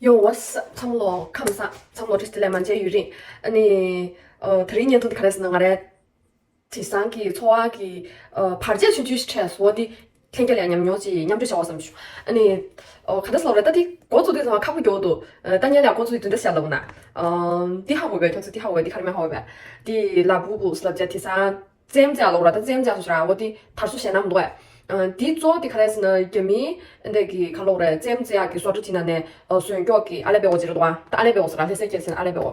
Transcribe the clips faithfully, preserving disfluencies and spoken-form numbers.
ཡོ། What's up? ཚང་མ་ལོ་ཁམས་བཟང་། ཚང་མ་ལོ་བཀྲ་ཤིས་བདེ་ལེགས། མ་མཇལ་ཡུན་རིང་། ཨ་ནི། ཨ། དེ་རིང་བརྙན་ཐུང་དེ་ག་རེ་ཟེར་ན། ང་རའི་དེང་སང་གི་འཚོ་བ་གི་ཨ་བར་ཆད་ཆུང་ཆུང་ཞིག་འཕྲད་སོང་། འོ་དེ་ལྷན་རྒྱས་ལ་ཡང་ཉམས་མྱོང་ཅིག་མཉམ་སྤྱོད་བྱ་བ་བསམ་བྱུང་། ཨ་ནི། ཨོ། ག་འདྲ་ཟེར་ལབ་རེད། ད་དེ་འགོ་བཙུགས་དུས་ཙམ་པ་ཁག་པོ་རྒྱག་འདུག་ཨ། ད་ངས་ལ་འགོ་བཙུགས་དུས་དེ་འདྲ་བྱས་ལབ་ན། ཨ། འདི་ཧ་གོ་བས། ཁྱོད་ཚོ་འདི་ཧ་གོ་བས། འདི་ག་རེ་མེད་ཧ་གོ་བས། འདི་ལ་བུ་བུ་ཟེར་ལབ་བྱས། དེང་སང་རྩེད་མོ་རྩེ་ཡག་ལབ་ར། ད་རྩེད་མོ་རྩེ་ཡག་སོང་ར། འོ་དེ་དར་སོ་ཞེད་སྣང་མི་འདུག་ཨ། འདི་གཙོ་བོ་དེ་ག་རེ་ཟེར་ན། རྒྱ་མིའི་འདི་གི་ག་ལབ་རེད། རྩེད་མོ་རྩེ་ཡག་གི་བཟོ་གྲྭ་དེ་ནང་ནས་ཨ་བཟོས་ཀྱོག་གི་ཨ་ལེ་པེ་འོ་ཅི་རེད་འདུག་ཨ། ད་ཨ་ལེ་པེ་འོ་ཟེར་ར། ལྷ་སའི་སྐད་ཟེར་ན་ཨ་ལེ་པེ་འོ།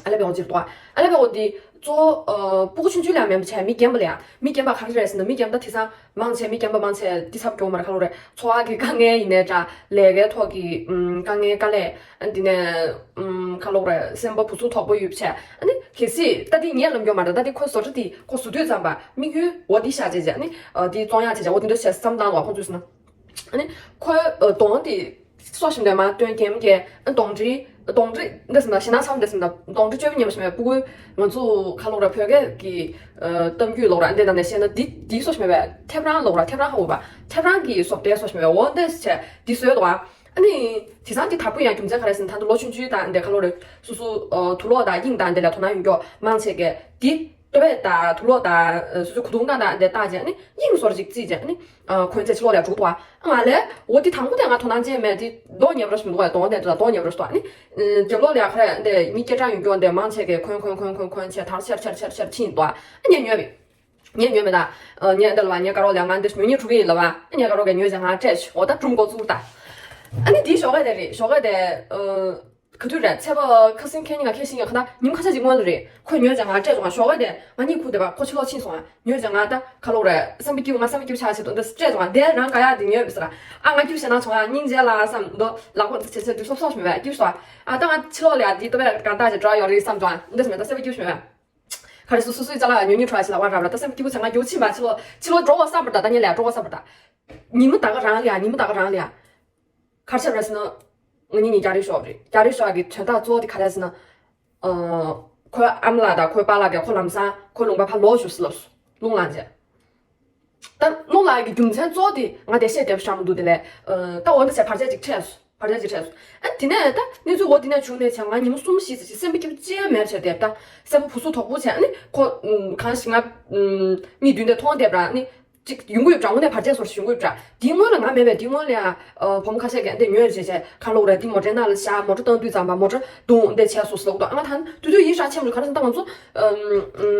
ཨ་ལེ་པེ་འོ་ཅི་རེད་འདུག་ཨ། ཨ་ལེ་པེ་འོ་དེ་གཙོ་བོ་ཨ་སྤུ་གུ་ཆུང་ཆུང་ལ་མིན་པ་བྱས། མི་རྒན་པ་ལ་ཡ། མི་རྒན་པ་ག་རེ་རེད་ཟེར་ན། མི་རྒན་པ་དེང་སང་མང་ཆེ། མི་རྒན་པ་མང་ཆེ་འདི་ཚབ་ཀྱོག་མ་རེད། ག་ལབ་རེད། འཚོ་བ་གི་དཀའ་ངལ་ཡིན་ནའི་འདྲ། ལས་ཀའི་ཐོག་གི་ཨམ་དཀའ་ངལ་དཀའ་ལས། ཨ། འདི་ནས་ཨམ་ག་ལབ་རེད། སེམས་པ་བུ་ཚུགས་དོག་པོ་ཡོད་བྱས། ཨ་ནི་གལ་སྲིད་ད་འདི་ངས་ལབ་ཀྱོག་མ་རེད། ད་འདི་ཁོ་བཟོ་གྲྭ་དེ་ཁོ་བཟོ་དུས་ཙམ་པ་དམིགས་ཡུལ་འོ་འདི་བཞག་བྱས་བྱས། ཨ་ནི་ཨ་འདི་བཙོང་ཡག་བྱས་བྱས། འོ་འདི་འདྲ་བྱས་བསམ་བཏང་ལ་ཁོང་ཚོས་ཟེར་ན། ཨ་ནི་ཁོའི་ཨ་གདོང་དེ་སོ་ཞིམ་དེ་མ་སྟོན། རྒན་རྒན། ཨ། གདོང་འདྲེ། གདོང་འདྲེ་འདི་ཟེར་ན་ཞེད་སྣང་ཚ་པོ་འདི་ཟེར་ན། གདོང་འདྲེ་སྐྱོ་པོ་ཉེས་པོ་ཞིག་མེད། སྤུ་གུ་ང་ཚོ་ག་ལབ་ར། བོད་སྐད་ཀྱི་ཨ་གཏམ་རྒྱུད་ལབ་ར། འདི་ནང་ནས་བཤད་ན་འདི་འདི་སོ་ཞིམ་མེད་པས། ཐེབས་རང་ལབ་ར། ཐེབས་རང་ཧ་གོ་བ། ཐེབས་རང་གི་བཟོ་ལྟའི་སོ་ཞིམ་མེད་པས། འོ་འདི་བྱས་འདི་བཟོས་འདུག་ཨ། ཨ་ནི་དེང་སང་འདི་དར་པོ་ཡང་རྒྱུ་མཚན་ག་རེ་ཟེར་ན། ད་ལྟ་ལོ་ཆུང་ཆུང་དང་འདི་ག་ལབ་ར། སོ་སོ་ཨ་དུག་ལོག་དང་དབྱིངས་དང་འདི་ལ་དོ་སྣང་ཡོད་ཀྱོག་མང་ཆེ་གིས་འདི། ལྟོ་ཕད་དང་དུག་ལོག་དང་། ཨ། སོ་སོའི་གོས་ཐུང་དང་དེ་བཏགས་བྱས་ནི་དབྱིངས་བཟོ་འདྲ་ཅིག་བརྩིས་བྱས་ནི། ཨ། གོན་ཚད་ཕྱི་ལོགས་ལ་འགྲོ་འདུག་ཨ། ང་ལས་འོ་དེ་དང་པོ་དེ་ང་དོ་སྣང་བྱས་མེད། དེ་མདོག་ཉེས་པ་འདྲ་ཞིག་མི་འདུག་ཨ། གདོང་དེ་འདྲ་མདོག་ཉེས་པ་འདྲ་ཞིག་འདུག་ཨ། ནི། ཨ། རྒྱབ་ལོགས་ལ་ཡ་ག་རེ་འདི་མི་སྐྱེས་གྲངས་ཡོད་ཀྱོག་འདི་མང་ཆེ་གིས་གོན་གོན་གོན་གོན་གོན་བྱས་དར་ཆེར་ཆེར་ཕྱིན་འདུག་ཨ། ངས་ཉོས་པས། ངས་ཉོས་མེད་ད། ཨ། ངས་འདི་ལ་བ། ངའི་དཀར་པོ་ལ་ང་འདི་ཉོ་སྙིང་བྲོ་གི་ཡིན་ལབ་པ། ཨ། ངའི་དཀར་པོ་གིས་ཉོས་བྱས་ང་སྤྲད་བྱུང་། འོ་ད་སྒྲུང་འགོ་བཙུགས་ད། ཨ་ནི་དེའི་ཞོགས་ཀས་དེ་རེད། ཞོགས་ཀས་དེ། ཨ། ག་དུས་རེད། ཚེས་པ་ཁ་སང་ཁེ་ཉིན་ག་ཁེ་ཤིང་ཡོད་ཁ་ན། ཉིན་ཁ་ཤས་ཅིག་སྔོན་ལ་རེད། ཁོས་ཉོས་བྱས་ང་སྤྲད་བྱུང་ང་། ཞོགས་ཀས་དེ་ང་གཉིད་ཁུག་བསྡད་པ། ཁོ་ཕྱི་ལོགས་ཕྱིན་སོང་ང་། ཉོས་བྱས་ང་ད་ག་ལབ་རེད། སེམས་པ་སྐྱིད་པོ། ང་སེམས་པ་སྐྱིད་པོ་ཆགས་བྱས་འདུག་འདི་སྤྲད་བྱུང་ང་། དེ་རང་དགའ་ཡག་དེ་ཉོས་པས་ཟེར། ཨ། ང་སྐྱིད་པོ་ཞེད་སྣང་བྱུང་ང་། སྙིང་རྗེ་ལ་བསམ་འདུག་ལག་པ་འདི་བྱས་བྱས་འདུག་སོབ་སོབ་ཞིག་མེད་པས། སྐྱིད་པོ་ཞིག་འདུག་ཨ། ད་ང་ཕྱི་ལོགས་ལ་ཡ་འདི་ལྟོ་ཕད་གང་ལྟར་ཅིག་འགྲོ་ཡོང་རེད་བསམ་བྱུང་ང་། འདི་ཟེར་མེད་ད། སེམས་པ་སྐྱིད་པོ་ཞིག་མེད་པས། ག་རེ་སོ་སོ་སོའི་ཅ་ལག་ཉོ་སྙིང་བྲོ་བ་ཞིག་ལ་བ་རབ་ར། ད་སེམས་པ་སྐྱིད་པོ་བྱས་ང་མགྱོགས་ཕྱིན་པ། ཕྱི་ལོགས་ཕྱི་ལོགས་འགྲོ་དགོས་བསམ་པ་རེད་ད། ད་ངས་ལ་འགྲོ་དགོས་བསམ་པ་རེད་ད། ཉིན་མོ་ད་ག་རང་ལ་ཡ། ཉིན་མོ་ད་ག་རང་ལ་ཡ། ག་རེ་བྱས་པ་རེད་ཟེར་ན། ང་གཉིས་གཉིས་རྒྱག་རེས་ཤོར་བ་རེད། རྒྱག་རེས་ཤོར་བ་གི་དོན་དག་གཙོ་བོ་དེ་ག་རེ་ཟེར་ན། ཨ། ཁོའི་ཨ་མ་ལགས་དང་ཁོའི་པཱ་ལགས་ཀྱིས་ཁོ་ལམ་སང་ཁོའི་ལུང་པ་ཕར་ལོག་ཤོག་ཟེར་ལབ་སོང་། རླུང་ལངས་བྱས། ད་རླུང་ལངས་ཀྱི་རྒྱུ་མཚན་གཙོ་བོ་དེ་ང་དེ་བཤད་བདེ་པོ་ཞིག་མི་འདུག་དེ་ལས། ཨ། ད་འོ་འདི་བྱས་བར་ཆད་ཅིག་འཕྲད་སོང་། བར་ཆད་ཅིག་འཕྲད་སོང་། ཨ། དེ་ནས་ད་གནས་ཚུལ་འོ་དེ་ནས་བྱུང་ནས་བྱས་ང་ཉིན་མོ་གསུམ་བཞི་ཙམ་ཞིག་སེམས་པ་སྐྱིད་པོ་ཅི་ཡང་མེད་བྱས་བསྡད། ད་སེམས་པ་བུ་སུ་དོག་པོ་བྱས། ཨ་ནི་ཁོ་གང་ཞིག་ང་གཉིད་བདུན་དེ་མཐོང་བསྡད་པ་ར། ཨ་ནི་ཅིག་ཡོང་གི་ཡོད་པ་འདྲ། དངོས་གནས་བར་ཆད་བཟོ་འདྲ་ཞིག་ཡོང་གི་ཡོད་པ་འདྲ། དེའི་སྔོན་ལ་ང་མེད་པས། དེའི་སྔོན་ལ་ཡང་ཨ་བུ་མོ་ཁ་ཤས་ཀྱིས་འདི་ཉོས་བྱས་བྱས་ག་ལབ་རེད། འདི་མོ་ཊའི་ནང་ལ་བཞག་མོ་ཊ་བཏང་དུས་ཙམ་པ་མོ་ཊ་རྡུང་འདི་བྱས་སོང་ཟེར་ལབ་འདུག་ཨ། ང་ད་དུས་ཚོད་ཡིན་ཤག་ཆེན་པོ་རེད། ག་རེ་ཟེར་ན་ད་ང་ཚོ་ཨམ་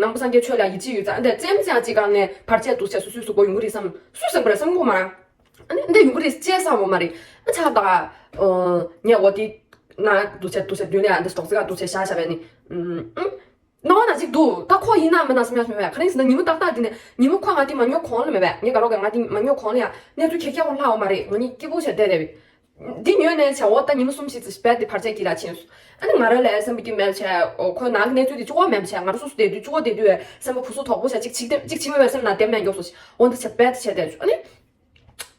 ནང་པ་སངས་རྒྱས་ཆོས་ལ་ཡིད་ཆེས་ཡོད་ཙང་འདི་རྩེད་མོ་རྩེ་ཡག་ཅིག་སྒང་ནས་བར་ཆད་འདུག་བྱས་སོ་སོའི་གཟུགས་པོ་ཡོང་གི་རེད་བསམ། སུས་བསམ་པ་རེད། བསམ་གྱི་མ་རེད། ཨ་ནི་འདི་ཡོང་གི་རེད་ཅེས་བསམ་པ་མ་རེད། ཨ། ཆགས་ད་ཨ་ངས་འོ་དེ་ན་འདུག་བྱས་འདུག་བྱས་མདུན་ལ་ཡང་འདི་རྡོག་རྩེ་ག་འདུག་བྱས་བཞག་བཞག་པས་ནི། ཨམ། སྣང་བ་ན་ཅིག་འདུག་ད་ཁོ་ཡིན་ན་མིན་ན་བསམ་ཡག་ཞིག་མེད་པས། ག་རེ་ཟེར་ན་ཉིན་མོ་ཏག་ཏག་དེ་ནས་ཉིན་མོ་ཁོ་ང་དེ་མ་ཉོ་གོང་ལ་མེད་པས། ངའི་དགའ་རོགས་ཀྱིས་ང་དེ་མ་ཉོ་གོང་ལ་ཡ་གནས་ཚུལ་ཁྱེར་ཁྱེར་ཁོ་ལྷག་ཡོད་མ་རེད། ང་གཉིས་སྐྱིད་པོ་བྱས་བསྡད་བསྡད་པས། འདི་ཉོས་ནས་བྱས་འོ་ད་ཉིན་མོ་གསུམ་བཞི་ཙམ་རྦད་དེ་བར་ཆད་ཀྱི་ལ་ཕྱིན་སོང་། ཨ་ནི་ང་རང་ལ་སེམས་པ་སྐྱིད་མེད་བྱས། ཨོ་ཁོའི་ནང་གི་གནས་ཚུལ་དེ་གཅིག་པོ་མེད་བྱས། ང་རང་སོ་སོ་བསྡད་དུས་གཅིག་པོ་བསྡད་དུས་སེམས་པ་བུ་སུ་དོག་པོ་བྱས། གཅིག་གཅིག་གཅིག་བྱེད་མི་བས་སེམས་ནང་བདེ་མེད་མགྱོགས་སོང་། འོ་འདི་བྱས་རྦད་དེ་བྱས་བསྡད་བྱུང་། ཨ་ནི།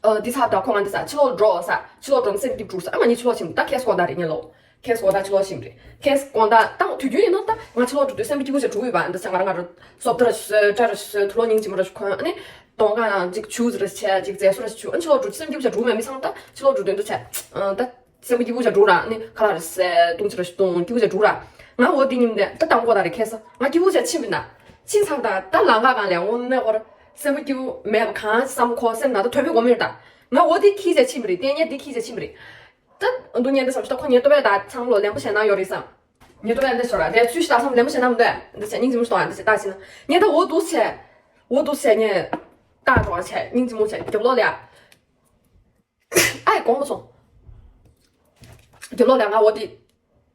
ཨ། འདི་ཚར་ད་ཁོ་ང་འདི་ཚར་ཕྱི་ལོགས་འགྲོ་ཟེར། ཕྱི་ལོགས་འགྲོ་ན་སེམས་སྐྱིད་འགྲོ་ཟེར། ཨ། ང་གཉིས་ཕྱི་ལོགས་ཕྱིན། ད་ཁེ་སི་དགོང་དག་རེད། ངས་ལོ་ཁེ་སི་དགོང་དག་ཕྱི་ལོགས་ཕྱིན་རེད། ཁེ་སི་དགོང་དག་ད་དུས་རྒྱུན་ཡིན་ན་ད་ང་ཕྱི་ལོགས་འགྲོ་དུས་སེམས་སྐྱིད་པོ་ཞིག་འགྲོ་གི་ཡོད་པ། འདི་ཚར་ང་རང་ང་རང་སོབ་ཏ་ར་ཞིག་བཟོས། སྐྲ་ར་ཞིག་བཟོས། དུག་ལོག་སྙིང་རྗེ་མོ་ར་ཞིག་གོན། ཨ་ནི་གདོང་ཁ་ཡང་ཅིག་ཆུ་ཟེར་བྱས། ཅིག་མཛེས་བཟོ་ར་ཞིག་བྱུག་ཨ། ཕྱི་ལོགས་འགྲོ་དུས་སེམས་སྐྱིད་པོ་ཞིག་འགྲོ་མེད་མི་ཚང་ད་ཕྱི་ལོགས་འགྲོ་དུས་འདི་བྱས། ཨ། ད་སེམས་པ་སྐྱིད་པོ་བྱས་འགྲོ་ར། ནི་ཁ་ལག་རེ་ཟས་བཏུང་ཅི་རེ་ཞིག་བཏུང་སྐྱིད་པོ་བྱས་འགྲོ་ར། ང་འོ་དེ་ཉིན་དེ་ད་དང་པོ་ད་རེ་ཁེ་ས་ང་སྐྱིད་པོ་བྱས་ཕྱིན་པ་ན། ཕྱིན་ཚར་ད་ད་ལམ་ཁ་སྒང་ལ་དངོས་གནས་ཁོ་ར་སེམས་པ་སྐྱིད་པོ་མེད་པ་གང་བསམ། ཁོ་སེམས་ནང་ད་དོན་མེད་དགོས་མེད་རེད་ད། ང་འོ་དེ་ཁྱི་བྱས་ཕྱིན་པ་རེད། ལྟས་ངན་དེ་ཁྱི་བྱས་ཕྱིན་པ་རེད། ད་འདུག་ཉན་དེ་བསམ་ཞིག་ད་ཁོ་ཉན་ལྟོ་བས་ད་ཚང་མ་ལོ་ལན་པོ་བྱས་ན་ཡོད་རེད་བསམ། ཉན་ལྟོ་བས་འདི་ཞོར་ར་རེད་ཚུལ་ཞིག་ད་ཚང་མ་ལན་པོ་བྱས་ན་མི་འདོད་འདི་བྱས་སྙིང་རྗེ་མོ་ཞིག་གཏོང་ཨ། འདི་བྱས་ད་ཕྱིན་ན་ངས་ད་འོ་འདུག་བྱས། འོ་འདུག་བྱས་ངས་ལྟ་འགྲོ་བྱས་སྙིང་རྗེ་མོ་བྱས་རྒྱབ་ལོགས་ལ་ཡ། ཨའི་དགོངས་པ་སོང་། རྒྱབ་ལོགས་ལ་ང་འོ་དེ།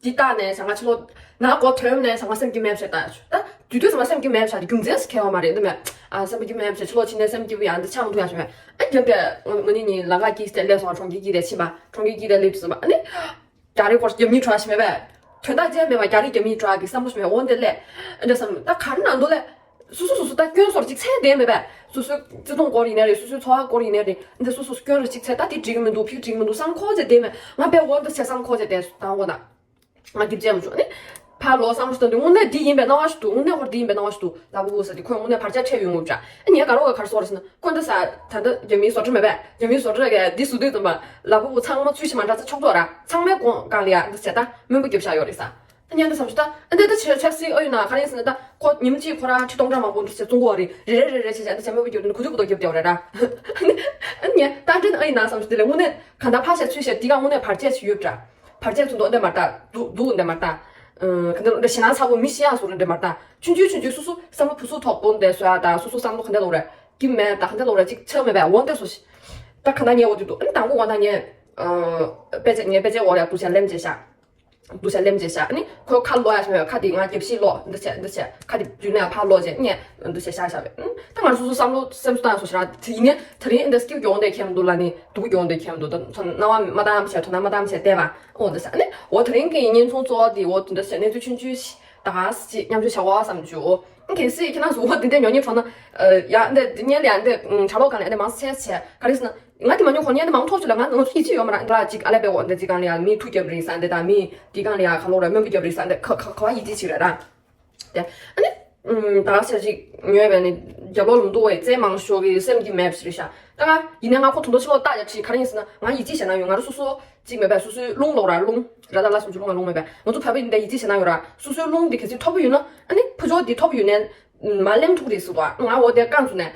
དེ་བལྟས་ནས་བྱ་ང་ཕྱི་ལོགས་ནང་སྒོ་ཐོན་ནས་བྱ་ང་སེམས་སྐྱིད་མེད་བྱས་ད། ད་དུས་དུས་བྱ་ང་སེམས་སྐྱིད་མེད་བྱས་རྒྱུ་མཚན་སུ་ཁེལ་བ་མ་རེད་འདི་མེད། ཨ། སེམས་སྐྱིད་མེད་བྱས་ཕྱི་ལོགས་ཕྱིན་ནས་སེམས་སྐྱིད་པོ་ཡང་འདི་ཆགས་མི་ཐུབ་ཡ་བྱས་མེད། ཨ། རྒྱབ་དེ་ང་གཉིས་གཉིས་ལམ་ཁ་དཀྱིལ་དེ་སླེབས་སོང་། གྲོང་ཁྱེར་དཀྱིལ་དེ་ཕྱིན་པ། གྲོང་ཁྱེར་དཀྱིལ་དེ་སླེབས་སོང་པ། ཨ་ནི། རྒྱ་རིགས་སྐོར་རྒྱབ་གཉིས་གྲོགས་ཤིག་མེད་པས། དོན་དག་ཅི་ཡང་མེད་པ་རྒྱ་རིགས་རྒྱབ་གཉིས་གྲོགས་ཀྱི་བསམ་བློ་ཞིག་མེད། འོ་འདི་སླེབས། ཨ་འདྲ་བསམ་ད་ག་རེ་ནང་དུ་སླེབས། སོ་སོ་སོ་སོ་ད་སྐྱོན་བཟོ་ར་ཅིག་འཚོལ་བསྡད་མེད་པས། སོ་སོའི་བརྩེ་དུང་སྐོར་ཡིན་ནའི་རེད། སོ་སོའི་འཚོ་བ་སྐོར་ཡིན་ནའི་རེད། འདི་སོ་སོ་སྐྱོན་ར་ཅིག་འཚོལ། ད་འདི་འགྲིག་གི་མི་འདུག་ཕིག་འགྲིག་གི་མི་འདུག་བསམ་འཁོར་བྱས་བསྡད་མེད། ང་དཔེ་འོ་འདི་བྱས་བསམ་འཁོར་བྱས་བསྡད་སོང་། དང་པོ་ན་ང་རྒྱུ་ཅན་མ་བྱུང་ནི། ཕར་ལོག་བསམ་བློ་ཞིག་བཏང་དུས་དངོས་གནས་འདི་ཡིན་པའི་སྣང་བ་ཞིག་འདུག་དངོས་གནས་ཁོ་འདི་ཡིན་པའི་སྣང་བ་ཞིག་འདུག་ལ་ཕུག་ཟེར་དུས་ཁོས་དངོས་གནས་བར་ཆད་འཕྲད་ཡོང་གི་འདུག་དྲ། ཨ་ནི་ངས་དགའ་རོགས་ཀྱི་ག་རེ་ཟེར་བ་རེད་ཟེར་ན། ཁོ་འདི་ཟ་ད་ལྟ་རྒྱ་མིའི་བཟོ་གྲྭ་མེད་པས། རྒྱ་མིའི་བཟོ་གྲྭ་གི་འདི་བཟོ་དུས་ཙམ་པ་ལ་ཕུག་ཚང་མ་ཚུལ་བཞིན་མ་འདྲ་ཚེ་ཆོག་ཆོག་ར། ཚང་མའི་གོང་གང་ལ་ཡ་འདི་བྱས་ད་སྨོན་པ་རྒྱབ་བཞག་ཡོད་རེད་ས། ཨ་ནི་ཨ་འདི་བསམ་ཞིག་ད་ཨ་འདི་ད་ཆེ་ཆེ་སི་ཨ་ཡོད་ན་ག་རེ་ཡིན་ཟེར་ན། ད་ཁོ་ཉིན་གཅིག་ཁོ་རང་ཁྲི་སྟོང་ཕྲག་མང་པོ་འདི་བྱས་བཙོང་གི་ཡོད་རེད། རེ་རེ་རེ་རེ་བྱས་བྱས་འདི་བྱས་སྨོན་པ་རྒྱབ་དུས་ཁོ་ཚོས་བུ་ཏོ་རྒྱབ་བསྡད་ཡོད་རེད་ར། ཨ་ནི་ཨ་ནི་ད་འདྲ་ཨ་ཡིན་ན་བསམ་ཞིག་དེ་ལས་དངོས་གནས་གང་ལྟར་ཕར་བཤད་ཚུར་བཤད་འདི་ག་དངོས་གནས་བར་ཆད་ཞིག་ཡོད་པ་འདྲ། བར་ཆད་ཚུར་འདུག་འདི་མ་ལྟ། འདུག་འདུག་འདི་མ་ལྟ། ག་འདི་འདི་ཞེད་སྣང་ཚ་པོ་མི་ཤི་ཡག་བཟོ་རེད་འདི་མ་ལྟ། ཆུང་ཆུང་ཆུང་ཆུང་སོ་སོ་བསམ་བློ་བུ་སུ་ཐོག་པོ་འདི་བཟོ་ཡག་ད་སོ་སོ་བསམ་བློ་ག་འདི་ལོག་རེད། སྐྱིད་མེད་ད་ག་འདི་ལོག་རེད་ཅིག་ཆགས་མེད་པས་འོ་འདི་སོ་ཞིག་ད་ག་འདི་ངས་འོ་འདི་འདུག་ཨ་ནི་དང་པོ་འོ་ད་ངས་ཨ་དཔེ་ཆ་ངས་དཔེ་ཆའི་འོག་ལ་འདུག་བྱས་ལེམ་བྱས་ཤག་འདུག་བྱས་ལེམ་བྱས་ཤག་ཨ་ནི་ཁོའི་ཁ་ལོག་ཡག་ཞིག་མེད་པས། ཁ་འདི་ང་རྒྱབ་ཤིག་ལོག་འདི་བྱས་འདི་བྱས་ཁ་འདི་རྒྱུད་ནས་ཕར་ལོག་བྱས་ངས་འདུག་བྱས་བཞག་བཞག་པས། ཨ་ནི་ད་ང་སོ་སོ་བསམ་བློ་སེམས་སུ་བཏང་སོ་ཞིག་ར། དེ་ཡིན་ནའི་དེ་རིང་འདི་སྐྱིད་པོ་ཡོང་བསྡད་མཁན་མི་འདུག་ལབ་ནི་སྡུག་པོ་ཡོང་བསྡད་མཁན་མི་འདུག་ད་སྣང་བ་མ་བཏང་བྱས་དོ་སྣང་མ་བཏང་བྱས་བསྡད་པ། འོ་འདི་ས་ཨ་ནི་འོ་དེ་རིང་གི་བརྙན་ཐུང་གཙོ་བོ་འདི་འོ་འདི་འདྲ་བྱས་གནས་ཚུལ་ཆུང་ཆུང་ཞིག་ད་ག་ཟེ་ཅིག་མཉམ་སྤྱོད་བྱ་བ་བསམ་བྱུང་། ཨ་གལ་སྲིད་ཁྱེད་རང་ཚོ་འོ་འདི་འདྲ་ཉོ་སྙིང་བྲོ་ན། ཡ་འདི་འདི་བརྙན་ལ་ཡ་འདི་གྲྭ་ལོག་གང་ལ་ཡ་འདི་མང་ཚད་བྱས་ག་རེ་ཟེར་ན། ང་དེ་མ་ཉོ་ཁོ་ཉན་དེ་མང་ཐོག་ཅིག་ལ་ང་ང་ཚོ་ཡིད་ཆེས་ཡོད་མ་རེད་འདི་ལ་ཅིག་ཨ་ལས་པའི་འོ་འདི་ཅིག་གང་ལ་ཡ་མི་མཐུ་རྒྱབ་རེད་ས་འདི་དང་མི་འདི་གང་ལ་ཡ་ག་ལོག་རེད་སྨོན་པ་རྒྱབ་རེད་ས་འདི་ག་ག་ག་བ་ཡིད་ཆེས་བྱེད་རེད་ར། དེ་ཨ་ནི། ད་ཞག་ཅིག་ཉོས་པས་ནི་རྒྱབ་ལོགས་ལུང་དུ་བས་རྩེད་མང་ཤོག་གི་སེམས་ཀྱི་མེད་པ་ཞིག་རེད་ཤག་ད་ང་ཡིན་ནའི་ང་ཁོ་དོན་དུ་ཕྱི་ལོགས་ལྟ་ཡ་ཁྲིད་ག་རེ་ཡིན་ཟེར་ན་ང་ཡིད་ཆེས་བྱེད་ན་ཡོད་ང་རང་སོ་སོ་ཅིག་མེད་པས་སོ་སོའི་རླུང་ལོག་ར་རླུང་ར་ད་ལ་སུ་ཅིག་རླུང་ང་རླུང་མེད་པས་ང་ཚོ་བོད་པ་ཡིན་ནའི་ཡིད་ཆེས་བྱེད་ན་ཡོད་ར་སོ་སོའི་རླུང་འདི་གལ་སྲིད་མཐོ་པོ་ཡོད་ན་ཨ་ནི་ཕུ་ཇོ་འདི་མཐོ་པོ་ཡོད་ནའི་མ་ལེན་ཐུག་རེད་ཟེར་བ་ང་འོ་དེ་རྐང་བཙུགས་ནས།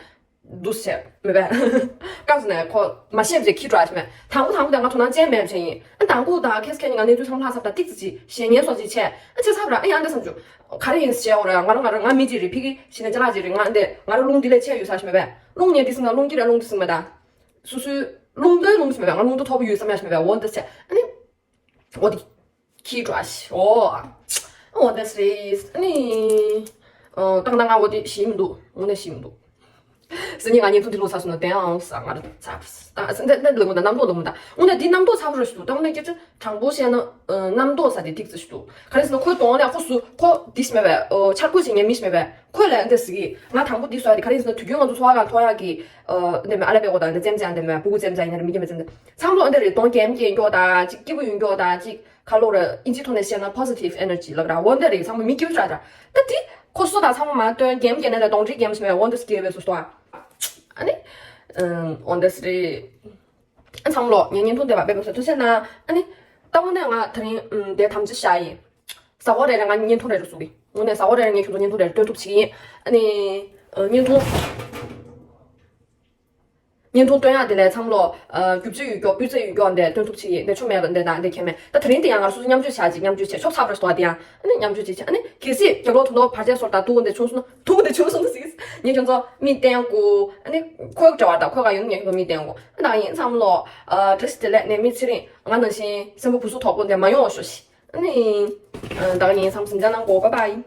འདུག་སེ་བྱས་མེད་པས། སྐབས་སུ་ནས་ཁོ་མ་ཤེས་པ་ཅིག་ཁྱི་འགྲོ་ཡ་ཞིག་མེད། དང་པོ་དང་པོ་དེ་ང་དོ་སྣང་ཅན་མེད་པ་ཅིག་ཡིན། ཨ་དང་པོ་དང་ཁེས་ཁེས་ནི་ང་གནས་ཚུལ་ཚང་མ་ལྷག་ཚར་ད་ཏིག་ཙི་ཅིག་ཞེད་སྙན་སོགས་ཅིག་བྱས། ཨ་ཆེ་ཚར་ར་ཨ་ཡང་འདི་བསམ་བྱུང་། ག་རེ་ཡིན་ཞེས་འོ་ར་ང་རང་ང་རང་ང་མི་ཅིག་རེད་ཕི་གི་ཞི་ནས་ཅ་ལག་ཅིག་རེད་ང་འདི་ང་རང་རླུང་འདི་ལས་ཆེ་ཡོད་ས་ཞིག་མེད་པས། རླུང་ངས་འདི་སྲིང་ན་རླུང་འདི་ར་རླུང་འདི་སྲིང་མེད་ད། སུ་སུའི་རླུང་འདི་རླུང་འདི་སྲིང་མེད་པས་ང་རླུང་འདི་མཐོ་པོ་ཡོད་བསམ་ཡ་ཞིག་མེད་པས་འོ་འདི་བྱས་ཨ་ནི། འོ་དེ། ཁྱི་འགྲོ་ཞིག་འོ། འོ་དེ་སི་རེད་ཨ་ནི། ཏང་ཏང་ང་འོ་དེ་ཞིག་མི་འདུག་དངོས་གནས་ཞིག་མི་འདུག་སི་ནི་ང་བརྙན་ཐུང་འདི་ལོ་ཚར་སོང་ན་དེ་ཨང་ས་ང་ར་ཚར། ད་འདི་འདི་ལོ་མི་འདའ་རྣམ་རྟོག་ལོ་མི་འདའ་དངོས་གནས་འདི་རྣམ་རྟོག་ཚ་པོ་ར་ཞིག་འདུག་ད་དངོས་གནས་སྐད་ཆ་དྲང་པོ་བཤད་ན་རྣམ་རྟོག་ས་དེ་ཏིག་ཙི་ཞིག་འདུག་ག་རེ་ཟེར་ན་ཁོའི་གདོང་ལ་ཁོ་སུ་ཁོ་འདི་ཞིག་མེད་པས་འཆར་སྒོ་ཞིག་ཉན་མི་ཞིག་མེད་པས་ཁོས་ལ་འདི་ཟེར་གི་ང་དང་པོ་འདི་བཟོ་ཡ་དེ་ག་རེ་ཟེར་ན་དུས་རྒྱུན་ང་ཚོ་འཚོ་བ་གང་ཐོག་ཡག་གི་འདི་མེད་ཨ་ལ་པའི་འོ་དང་འདི་རྩེམ་ཅན་འདི་མེད་སྤུ་གུ་རྩེམ་ཅན་ཡིན་ན་རེ་མི་སྐྱེ་མི་རྩེམ་ཅན་ཚང་མ་འདི་རེད་གདོང་རྒྱན་སྐྱེ་འགྱོ་དང་ཅིག་སྐྱིད་པོ་ཡོང་འགྱོ་དང་ཅིག་ཁ་ལོ་ར་ཨིན་ཇི་ཐོག་ནས་བཤད་ན་positive energy་ལབ་ར་འོ་འདི་རེད་ཚང་མ་མི་སྐྱིད་པོ་ཆགས་ར་ད་དེ་ཁོ་སོ་དང་ཚང་མ་མ་སྟོན་རྒྱན་སྐྱེ་ནས་ལ་གདོང་འདྲི་རྒྱན་ཞིག་མེད་འོ་འདི་སྐྱེ་བའི་སོ་སོ་ཨ་ནི་འོ་འདི་རེད། ཚང་མ་ལོ་ངས་བརྙན་ཐུང་དེ་བ་དཔེ་མི་སྲིད་ཐུགས་སེམས་ན་ཨ་ནི། ལྟ་བུ་ནས་ང་དེ་རིང་ཨམ་དེ་དམ་ཚིག་བཞག་ཡིན། གཟའ་འཁོར་རེ་རེ་ང་བརྙན་ཐུང་རེ་རེ་བཟོ་གི་དངོས་གནས་གཟའ་འཁོར་རེ་རེ་ངས་ཁྱོད་ཚོ་བརྙན་ཐུང་རེ་རེ་སྟོན་ཐུབ་བྱེད་ཀྱི་ཡིན། ཨ་ནི། ཨ་བརྙན་ཐུང་། བརྙན་ཐུང་སྟོན་ཡག་དེ་ལས་ཚང་མ་ལོ། ཨ་རྒྱུ་མཚན་ཡོད་མཁན་སྤུས་ཚད་ཡོད་མཁན་དེ་སྟོན་ཐུབ་བྱེད་ཀྱི་ཡིན་དེ་ཆོ་མེད་པ་འདི་དང་འདི་ཁྱད་མེད་ད་དེ་རིང་དེ་ཡང་ང་སོ་སོ་མཉམ་སྤྱོད་བྱ་ཅིག་མཉམ་སྤྱོད་བྱས་ཆོབ་ཚ་པོ་རེ་སྟོ་བ་དེ་ཡང་ཨ་ནི་མཉམ་སྤྱོད་བྱེད་བྱས་ཨ་ནི་གལ་སྲིད་རྒྱབ་ལོག་དུ་ལོག་བར་ཆད་སོར་དང་སྡུག་གུ་འདི་བྱུང་སོང་ན་སྡུག་གུ་འདི་བྱུང་སོང་ན་ཟིག་ངས་ཁྱོད་ཚོ་མིག་བསྟན་དགོ་ཨ་ནི་ཁོའི་འབྲེལ་བ་དང་ཁོའི་ག་ཡོང་ངས་ཁྱོད་ཚོ་མིག་བསྟན་དགོ་ཨ་ནི་ད་ཡིན་ཚང་མ་ལོ། ཨ་བཀྲ་ཤིས་བདེ་ལེགས་ནད་མེད་ཚེ་རིང་ང་ནང་བཞིན་སེམས་པ་སྦུ་སུ་དོག་པོ་འདི་མ་ཡོང་བ་ཤོག་ཤིག་ཨ་ནི། ཨ་ད་ག་ནས་མཚམས་སུ་མཇལ་གནང་གོ། བྷའི་བྷའི།